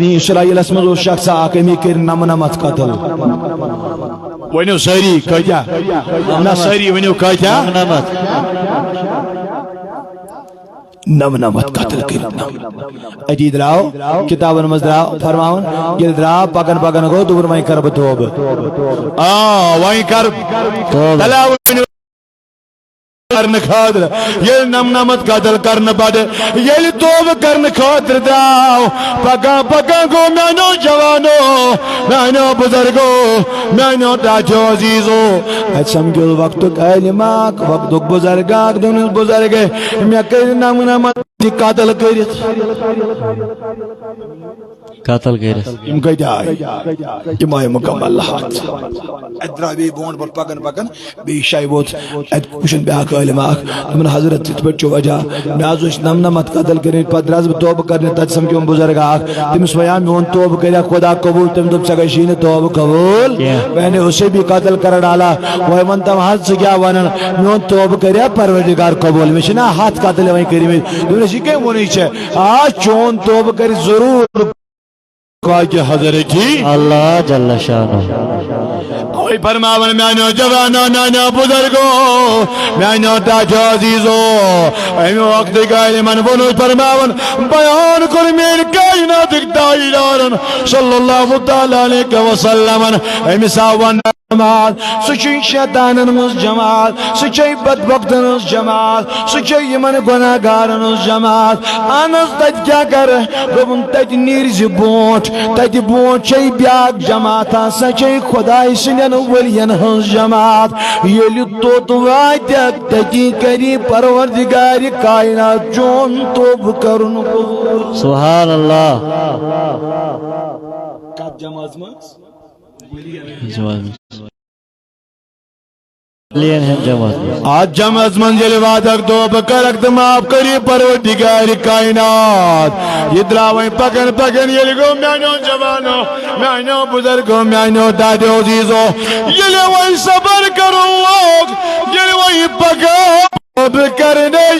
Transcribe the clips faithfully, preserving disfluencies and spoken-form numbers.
بنی اسرائیلس منٛز اوس شخص اکھ، أمی کٔرۍ نمنمتھ قتل۔ ؤنِو سٲری کٲتیٛاہ؟ نہ، سٲری ؤنِو کٲتیٛاہ؟ نمنمتھ۔ نمنمتھ قتل کٔرِتھ۔ أتی درٛاو، کِتابن منٛز درٛاو فرماوُن، ییٚلہِ درٛاو، پکان پکان گوٚو، دوٚپُن، "وۄنۍ کرٕ بہٕ توبہٕ۔" آ، وۄنۍ کر توبہٕ۔ تَلہ ؤنِو کرنہٕ خٲطرٕ۔ ییٚلہِ نمنمتھ قتل کرنہٕ پتہٕ، ییٚلہِ توبہٕ کرنہٕ خٲطرٕ درٛاو، پکان پکان گوٚو، میانیو جوانو، میانیو بزرگو، میانیو ٹاٹھیو عزیزو۔ اتہِ سمکھیو وقتُک عالم اکھ، وقتُک بزرگ اکھ، دوٚپنس، "بزرگ، مےٚ کٔرۍ نمنمتھ تہِ قتل کٔرِتھ۔" قتل کٔرِتھ۔ یِم کتہِ آیہِ؟ یِم آیہِ مکمل ہتھ۔ اتہِ درٛاو بیٚیہِ برونٛٹھ برونٛٹھ پکان پکان، بیٚیہِ جایہِ ووت۔ اتہِ وٕچھُن بیٛاکھ عالم اکھ، دوٚپُن، "حضرت، یِتھ پٲٹھۍ چھُ وجہ، مےٚ حظ وٕچھ نمنمتھ قتل کٔرِتھ، پتہٕ درٛاس بہٕ توبہٕ کرنہِ، تتہِ سمکھیوم بزرگ اکھ، تٔمِس وَنیٛاو، 'میون توبہٕ کٔرِیا خدا قبول؟' تٔمۍ دوٚپ، 'ژےٚ گژھی نہٕ توبہٕ قبول۔'" کینٛہہ۔ میں نے اسے بھی قتل کر ڈالا۔ وۄنۍ وَن تم حظ، ژٕ کیٛاہ وَنان، میون توبہٕ کٔرِیا پروردگار قبول؟ مےٚ چھِنہ ہتھ قتل وۄنۍ کٔرمٕتۍ۔ دوٚپنَس، "یہِ کیٛاہ ووٚنُے ژےٚ؟ آ، چون توبہٕ کرِ ضروٗر پاکہِ حضرتی۔" اللہ جل شانہ۔ اوے فرماوان، میانیو جوانو، میانیو بزرگو، میانیو ٹاٹھیو عزیزو، اَمہِ وقتٕکۍ عالمن ووٚنُے فرماوان، بیان کوٚر میٲنۍ کائناتٕکۍ تاجدارن صلی اللہ تعالیٰ علیہ وسلمن، أمِس آو وننہٕ جماعت، سُہ چھُے شیطانن ہٕنٛز جماعت، سُہ چھُے بدبختن ہٕنٛز جماعت، سُہ چھُے یِمن گۄناہ گارن ہٕنٛز جماعت۔ اہن حظ، تتہِ کیٛاہ کرٕ؟ دوٚپُن، تتہِ نیرِ زِ برونٛٹھ، تتہِ برونٛٹھ چھے بیٛاکھ جماعت آسان، سۄ چھے خۄداے سٕنٛدٮ۪ن ؤلین ہٕنٛز جماعت۔ ییٚلہِ توٚت واتٮ۪کھ، تتی کری پروردگارِ کائنات چون توبہٕ کرُن قبول۔ سبحان اللہ۔ کتھ جماعت منٛز؟ جماعت منٛز۔ ولین ہٕنٛز جماعت۔ اتھ جماعت منٛز ییٚلہِ واتکھ، توبہٕ کرکھ تہٕ معاف کری پروردگار کائنات۔ یہِ درٛاو وۄنۍ پکان پکان، ییٚلہِ گوٚو میانیو جوانو، میانیو بزرگو، میانیو دادیو عزیزو، ییٚلہِ وۄنۍ صبر کرو، ییٚلہِ وۄنۍ پکو، توبہٕ کرنے،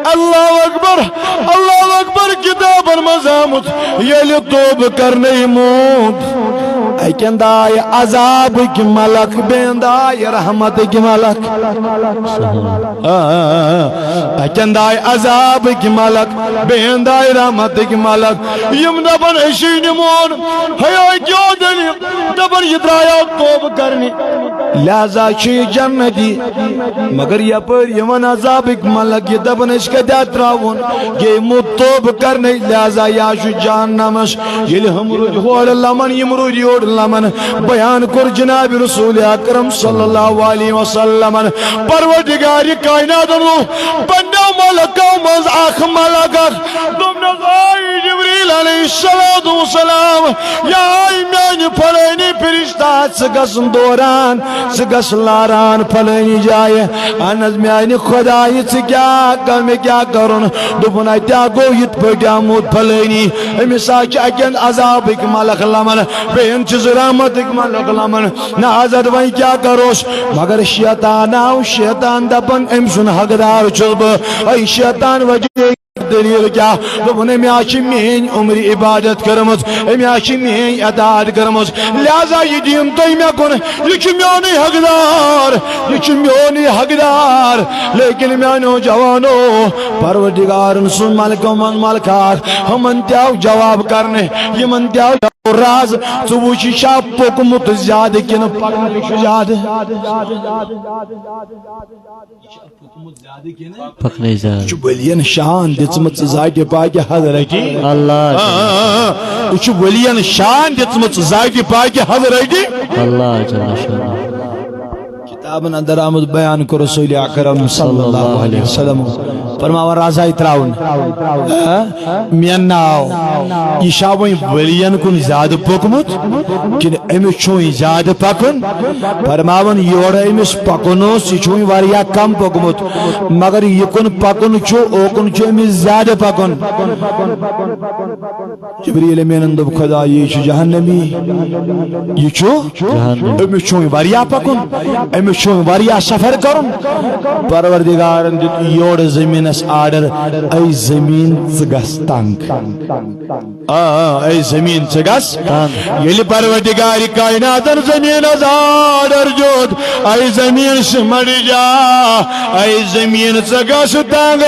اللہ اکبر، اللہ اکبر، کتابن منٛز آمُت، ییٚلہِ توبہٕ کرنے موٗد، اکہِ اندٕ آیہِ عذابٕکۍ ملک، بیٚیہِ اندٕ آیہِ رحمتٕکۍ ملک۔ آ، آ، آ، اکہِ اندٕ آیہِ عذابٕکۍ ملک، بیٚیہِ اندٕ آیہِ رحمتٕکۍ ملک۔ یِم دپن، أسی نِمون، ہے، کیٛاہ دٔلیٖل؟ دپن، یہِ درٛایاو توبہٕ کرنہِ، لہذا چھُ یہِ جنتی۔ مگر یپٲرۍ یِوان عذابٕکۍ ملک، یہِ دپان، أسۍ کتہِ ترٛاوون؟ یہِ موٗد توبہٕ کرنے، لہذا یہِ چھُ جہنمس۔ ییٚلہِ ہُم روٗدۍ ہورٕ لمن، یِم روٗدۍ یورٕ لمن۔ بیان کوٚر جناب رسول اکرم صلی اللہ علیہ وسلمن، پروردگار کائناتن ووٚن پننیو ملکو منٛز اکھ ملک اکھ۔ دوٚپنس، آے جبریل علیہ الصلوۃ والسلام، یا آے میانہِ فلٲنی فرشتہ، ژٕ گژھ دوران، ژٕ گژھ لاران فلٲنی جایہِ۔ اہن حظ، میانہِ خدایہِ، ژٕ کیٛاہ کر، مےٚ کیٛاہ کرُن؟ دوٚپُن، اتہِ ہا گوٚو یِتھ پٲٹھۍ آمُت فلٲنی، أمِس ہا چھِ اکٮ۪ن عذابٕکۍ ملک لمن، بیٚین چھِ زٕ رحمتٕکۍ ملک لمن۔ نہ حضرت، وۄنۍ کیٛاہ کروس؟ مگر شیطان آو، شیطان دپان، أمۍ سُنٛد حقدار چھُس بہٕ۔ اے شیطان وجہ دلیل کیا؟ دوٚپُن، أمۍ ہا چھِ میٲنۍ عمرِ عبادت کٔرمٕژ، أمۍ ہا چھِ میٲنۍ اطاعت کٔرمٕژ، لہذا یہِ دِیِن تُہۍ مےٚ کُن، یہِ چھُ میونُے حقدار، یہِ چھُ میونُے حقدار۔ لیکن میانیو جوانو، پروردگارن سُنٛد ملکو منٛز ملکار، ہُمن تہِ آو جواب کرنہٕ، یِمن تہِ آو راز۔ ژٕ وٕچھ، یہِ چھا پوٚکمُت زیادٕ کِنہٕ پکنُے چھُ زیادٕ؟ پکنَے زیادٕ۔ یہِ چھُ ؤلین شان دِژمٕژ ذاتِ پاکہِ حضرتی۔ اللہ۔ آ، آ، آ، آ۔ یہِ چھُ ؤلین شان دِژمٕژ ذاتِ پاکہِ حضرتی۔ اللہ جل شانہ۔ کتابن اندر آمُت بیان کوٚر رسول اکرم صلی اللہ علیہ وسلم۔ فرماوان رازاے تراوُن۔ ہاں؟ مےٚ ناو۔ یہِ چھا وۄنۍ ؤلین کُن زیادٕ پوٚکمُت؟ کِنہٕ أمِس چھُ وۄنۍ زیادٕ پکُن؟ فرماوان، یورٕ أمِس پکُن اوس، یہِ چھُ وۄنۍ واریاہ کم پوٚکمُت، مگر یہِ کُن پکُن چھُ، اوکُن چھُ أمِس زیادٕ پکُن۔ جبریل امیٖنن دوٚپ، خدا، یہِ چھُ جہنمی، یہِ چھُ، جہنمی۔ أمِس چھُ وۄنۍ واریاہ پکُن، أمِس چھُ وۄنۍ واریاہ سفر کرُن۔ پروردگارن دیُت یورٕ زٔمیٖنس آرڈر، اے زمین ژٕ گژھ تنگ۔ آ، اے زمین ژٕ گژھ تنگ۔ ییٚلہِ پروردگار کائناتن زمینس آرڈر دیُت، اے زمین سمٹ جا، اے زمین ژٕ گژھ تنگ۔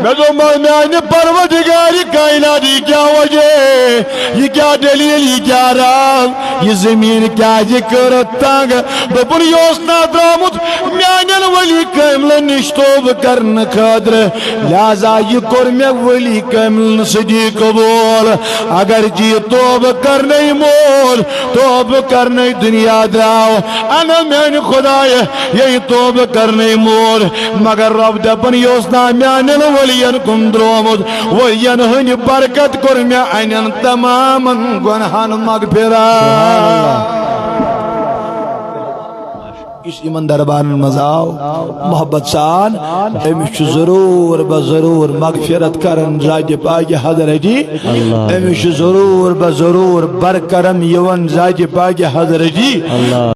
مےٚ دوٚپ، میانہِ پروردگار کائنات، یہِ کیٛاہ وجہ؟ یہِ کیٛاہ دلیل؟ یہِ کیٛاہ راز؟ یہِ زمین کیٛازِ کٔرٕتھ تنگ؟ دوٚپُن، یہِ اوس نہ درٛامُت میانٮ۪ن ولی کٲملن نِش توبہٕ کرنہٕ خٲطرٕ، لہذا یہِ کوٚر مےٚ ولی کٲملن سۭتی قبول۔ اگر یہِ توبہٕ کرنے مول، توبہٕ کرنے دنیا درٛاو، انا میانہِ خدایہ، یہِ توبہٕ کرنے مول، مگر رب دپان، یہِ اوس نہ میانٮ۪ن ولین کُن درٛامُت، ولین ہٕنٛدِ برکت کوٚر مےٚ انٮ۪ن تمامن گۄنہن مغفرت۔ یُس یِمن دربارن منٛز آو محبت سان، أمِس چھُ ضروٗر بہ ضروٗر مغفرت کران ذاتِ پاکِ حضرتی۔ اللہ۔ أمِس چھُ ضروٗر بہ ضروٗر برکرم یِوان ذاتِ پاکِ حضرتی۔ اللہ۔